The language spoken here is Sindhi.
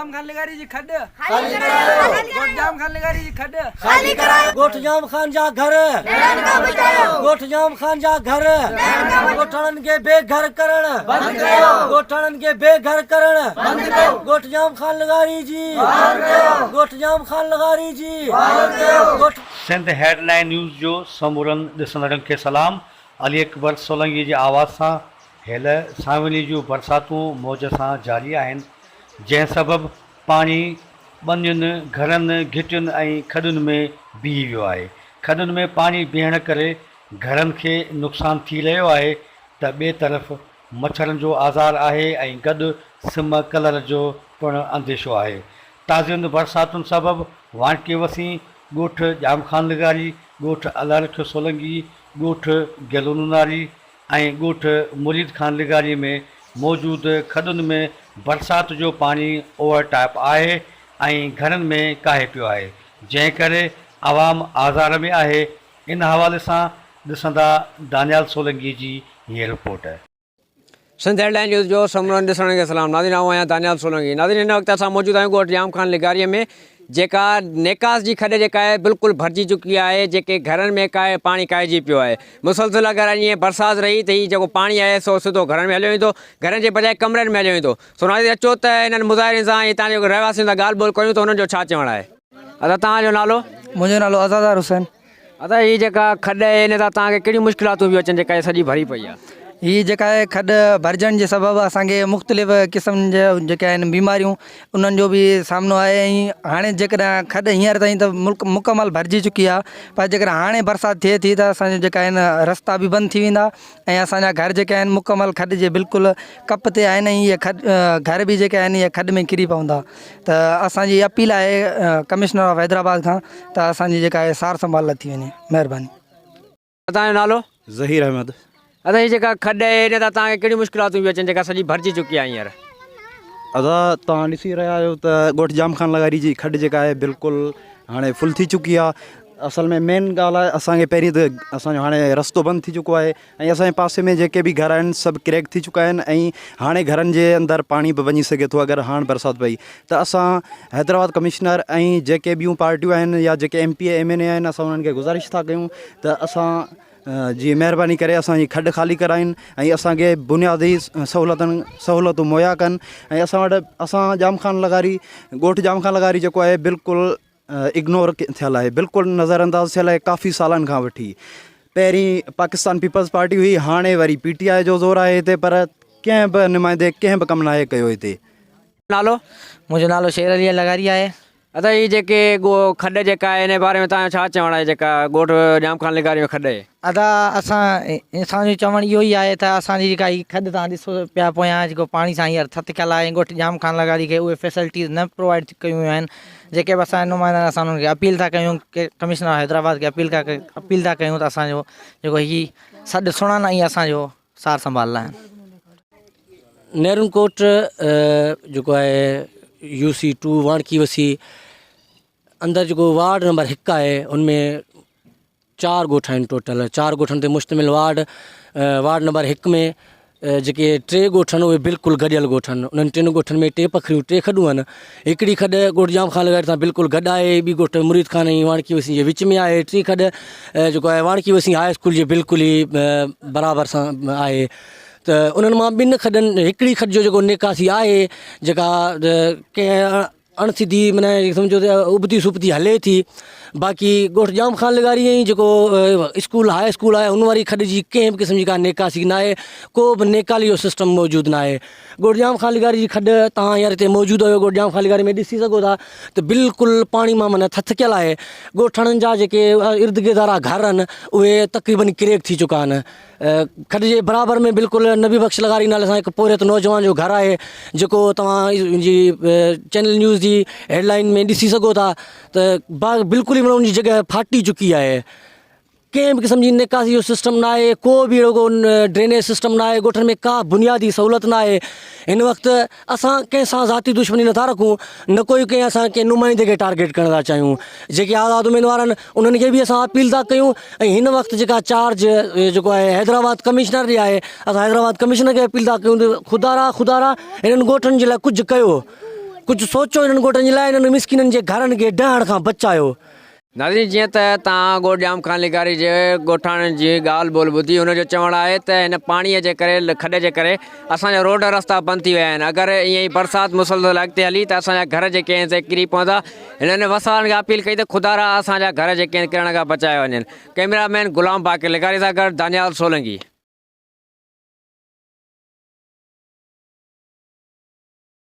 ڄام خان لغاري جي کڏ خالي ڪرايو ڳوٺ ڄام خان لغاري جي کڏ خالي ڪرايو ڳوٺ ڄام خان جا گهر ڏهن کان بچايو ڳوٺ ڄام خان جا گهر ڏهن کان ڳوٺاڻن کي بي گهر ڪرڻ بند ڪيو ڳوٺاڻن کي بي گهر ڪرڻ بند ڪيو ڳوٺ ڄام خان لغاري جي بحال ڪيو ڳوٺ ڄام خان لغاري جي بحال ڪيو ڳوٺ سنڌ هيڊ لائين نيوز جو سمورن ڏسندڙن کي سلام علي اڪبر سولنگي جي آواز سان هيل سانولي جون برساتون موج سان جاري آهن، جنهن سبب پاڻي ٻنين، گهرن، گهٽين ۽ کڏن ۾ بيهي ويو آهي. کڏن ۾ پاڻي بيهڻ ڪري گهرن کي نقصان ٿي رهيو آهي ته ٻئي طرف مڇرن جو آزار آهي ۽ گڏ سم ڪلر جو پڻ انديشو آهي. تازين برساتن سبب واڻڪي وسين، ڳوٺ ڄام خان لغاري، ڳوٺ الله رکيو سولنگي، ڳوٺ گيلونوناري، ۽ ڳوٺ مريد خان لغاري ۾ موجود کڏن ۾ برسات جو پاڻي اوور ٽاپ آهي ۽ گهرن ۾ ڪاهي پيو آهي جنهن ڪري عوام آزار ۾ آهي ان حوالي سان ڏسندا دانيال سولنگي جي هيء رپورٽ. سنڌ هيڊلائين نيوز جو سمورن ڏسندڙن کي سلام ناظرين آئون آهيان دانيال سولنگي ناظرين هن وقت اسان موجود آهيون ڳوٺ ڄام خان لغاري ۾ جيڪا نيڪاس جي کڏ جيڪا آهي بلڪل ڀرجي چڪي آهي جيڪي گهرن ۾ ڪاهي پاڻي ڪاهجي پيو آهي مسلسل اگر ائين برسات رهي ته هي جيڪو پاڻي آهي سو سڌو گهرن ۾ هليو ويندو گهرن جي بجاء ڪمرن ۾ هليو ويندو سو ناظرين اچو ته انهن مظاهرين سان ۽ هتان جي رهواسين سان ڳالهه ٻولهه ڪريون ته انهن جو ڇا چوڻ آهي. ادا توهان جو نالو؟ منهنجو نالو عزادار حسين. ادا هي جيڪا کڏ آهي ان سان توهان کي ڪهڙيون مشڪلاتون پيون اچن جيڪا هي سڄي ڀري پئي آهي. هي جيڪا آهي کڏ ڀرجڻ جي سبب اسان کي مختلف قسم جا جيڪي آهن بيماريون انهن جو به سامنو آهي ۽ هاڻي جيڪڏهن کڏ هينئر تائين ته ملڪ مڪمل ڀرجي چڪي آهي پر جيڪڏهن هاڻي برسات ٿئي ٿي ته اسان جا جيڪا آهن رستا به بند ٿي ويندا ۽ اسان جا گهر جيڪي آهن مڪمل کڏ جي بلڪل ڪپ تي آهن ۽ اهي کڏ گهر به جيڪي آهن اهي کڏ ۾ ڪري پوندا ته اسان جي اپيل آهي ڪمشنر آف حيدرآباد کان ته اسان جي جيڪا آهي سار سنڀال لٿي وڃي مهرباني. توهان جو نالو؟ ظهير احمد. ادا هي جيڪا کڏ آهي ان تان توهان کي ڪهڙيون مشڪلاتون پيون اچن جيڪا سڄي ڀرجي چڪي آهي هينئر؟ ادا توهان ڏسي رهيا آهيو ته ڳوٺ ڄام خان لغاري جي کڏ جيڪا آهي بلڪل هاڻي فل ٿي چڪي آهي اصل ۾ مين ڳالهه آهي اسان کي پهرين ته اسان جو هاڻي رستو بند ٿي چڪو آهي ۽ اسان جي پاسي ۾ جيڪي به گهر آهن سڀ ڪريڪ ٿي چڪا آهن ۽ هاڻي گهرن جي اندر پاڻي به وڃي سگهي ٿو اگر هاڻ برسات پئي ته اسان حيدرآباد ڪمشنر ۽ جيڪي ٻيون پارٽيون آهن يا جيڪي M P A M N A آهن اسان انهن کي گذارش ٿا ڪيون ته اسان جي مهرباني ڪري اسان جي کڏ خالي ڪرائين ۽ اسان کي بنيادي سهولتن سهولتون مهيا ڪن ۽ اسان وٽ اسان ڄام خان لغاري ڳوٺ ڄام خان لغاري جيڪو آهي بلڪل اگنور ٿيل آهي بلڪل نظر انداز ٿيل آهي ڪافي سالن کان وٺي پهرين پاڪستان پيپلز پارٽي هئي هاڻي وري پي ٽي آء جو زور آهي هتي پر ڪنهن به نمائندي ڪنهن به ڪم ناهي ڪيو هتي. نالو؟ منهنجو نالو شير علي لغاري آهي. ادا هي جيڪي ڳو کڏ جيڪا آهي ان باري ۾ توهان جو ڇا چوڻ آهي جيڪا ڳوٺ ڄام خان لغاري ۾ کڏ آهي. ادا اسان اسان جو چوڻ اهو ئي آهي ته اسان جي جيڪا هي کڏ توهان ڏسو پيا پويان جيڪو پاڻي سان هينئر ٿٿڪيل آهي ۽ ڳوٺ ڄام خان لغاري کي اهي فيسلٽيز نه پرووائيڊ ڪيون ويون آهن جيڪي به اسان جا نمائندا آهن اسان انهن کي اپيل ٿا ڪيون ڪي ڪمشنر حيدرآباد کي اپيل ٿا اپيل ٿا ڪيون ته اسان جو جيڪو هي سڏ سڻن ۽ اسان جو سار سنڀال لهن. نيرون ڪوٽ جيڪو آهي يو سي ٽو واڻڪي وسي اندر جيڪو وارڊ نمبر هڪ آهي ان ۾ چار ڳوٺ آهن ٽوٽل چار ڳوٺن تي مشتمل وارڊ وارڊ نمبر هڪ ۾ جيڪي ٽي ڳوٺ آهن اهي بلڪل گڏيل ڳوٺ آهن انهن ٽن ڳوٺن ۾ ٽي پکڙيون ٽي کڏون آهن هڪڙي کڏ ڳوٺ ڄام خان لغاري سان بلڪل گڏ آهي ٻي ڳوٺ مريد خان ۽ واڻڪي وسين جي وچ ۾ آهي ٽين کڏ جيڪو آهي واڻڪي وسين هاء اسڪول جي بلڪل ئي برابر سان آهي ته انهن مان ٻن کڏن هڪڙي کڏ جو جيڪو نيڪاسي آهي جيڪا ڪنهن اڻ سڌي معنيٰ سمجهو ته ابتي سبتي هلي ٿي باقي ڳوٺ ڄام خان لغاري ۽ جيڪو اسڪول هاء اسڪول آهي ان واري کڏ جي ڪنهن به قسم جي ڪا نيڪاسي ناهي ڪو به نيڪالي جو سسٽم موجود ناهي ڳوٺ ڄام خان لغاري جي کڏ توهان هينئر هتي موجود آهيو ڳوٺ ڄام خان لغاري ۾ ڏسي سگهو ٿا ته بلڪل پاڻي مان معنيٰ ٿٿڪيل آهي ڳوٺاڻن جا جيڪي ارد گرد وارا گهر آهن اهي تقريبن ڪريڪ ٿي چڪا آهن کڏ جي برابر ۾ بلڪل نبي بخش لغاري نالي سان هڪ پورهيت نوجوان جو گهر آهي جيڪو توهان جي چينل نيوز جي هيڊ لائن ۾ ڏسي سگهو ٿا ته بلڪل ئي معنيٰ ان جي جڳهه ڦاٽي چڪي آهي ڪنهن به قسم جي نيڪاسي جو سسٽم نه آهي ڪو به اهڙو ڪو ڊرينيج سسٽم نه آهي ڳوٺن ۾ ڪا بنيادي سهولت نه آهي هن وقت اسان ڪنهن سان ذاتي دشمني نٿا رکون نه ڪوئي ڪنهن اسان ڪنهن نمائندي کي ٽارگيٽ ڪرڻ ٿا چاهيون جيڪي آزاد اميدوار آهن انهن کي به اسان اپيل ٿا ڪيون ۽ هن وقت جيڪا چارج جيڪو آهي حيدرآباد ڪمشنر جي آهي اسان حيدرآباد ڪمشنر کي اپيل ٿا ڪيون ته خدارا خدارا هنن ڳوٺن جي لاء ڪجهه ڪيو. ڪجهه سوچو انهن ڳوٺن جي لاء انهن مسڪينن جي گهرن کي ڊهڻ کان بچايو. ناظرين جيئن ته توهان ڳوٺ ڄام خان لغاري جي ڳوٺاڻن جي ڳالهه ٻولهه ٻڌي هن جو چوڻ آهي ته هن پاڻي جي ڪري کڏ جي ڪري اسان جا روڊ رستا بند ٿي ويا آهن اگر ائين ئي برسات مسلسل اڳتي هلي ته اسان جا گهر جيڪي آهن سي ڪري پوندا هنن وس وارن کي اپيل ڪئي ته خدارا اسان جا گهر جيڪي آهن ڪرڻ کان بچايا وڃن ڪئميرا مين غلام باقر لغاري سان گڏ دانيال سولنگي.